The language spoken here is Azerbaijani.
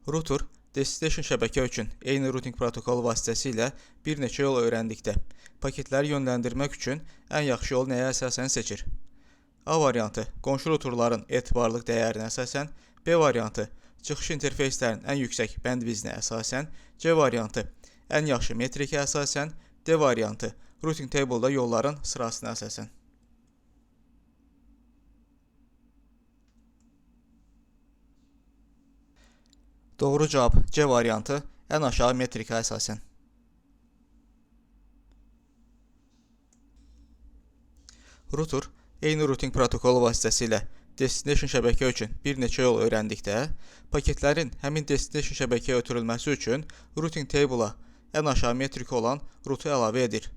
Router destination şəbəkə üçün eyni routing protokolu vasitəsilə bir neçə yol öyrəndikdə, paketləri yönləndirmək üçün ən yaxşı yolu nəyə əsasən seçir? A variantı: qonşu routerların etibarlılıq dəyərinə əsasən, B variantı: çıxış interfeyslərin ən yüksək bandwidth-inə əsasən, C variantı: ən yaxşı metrikə əsasən, D variantı: routing table-da yolların sırasına əsasən. Doğru cavab C variantı, ən aşağı metrikə əsasən. Router eyni routing protokolu vasitəsilə destination şəbəkə üçün bir neçə yol öyrəndikdə, paketlərin həmin destination şəbəkəyə ötürülməsi üçün routing table-a ən aşağı metrika olan routu əlavə edir.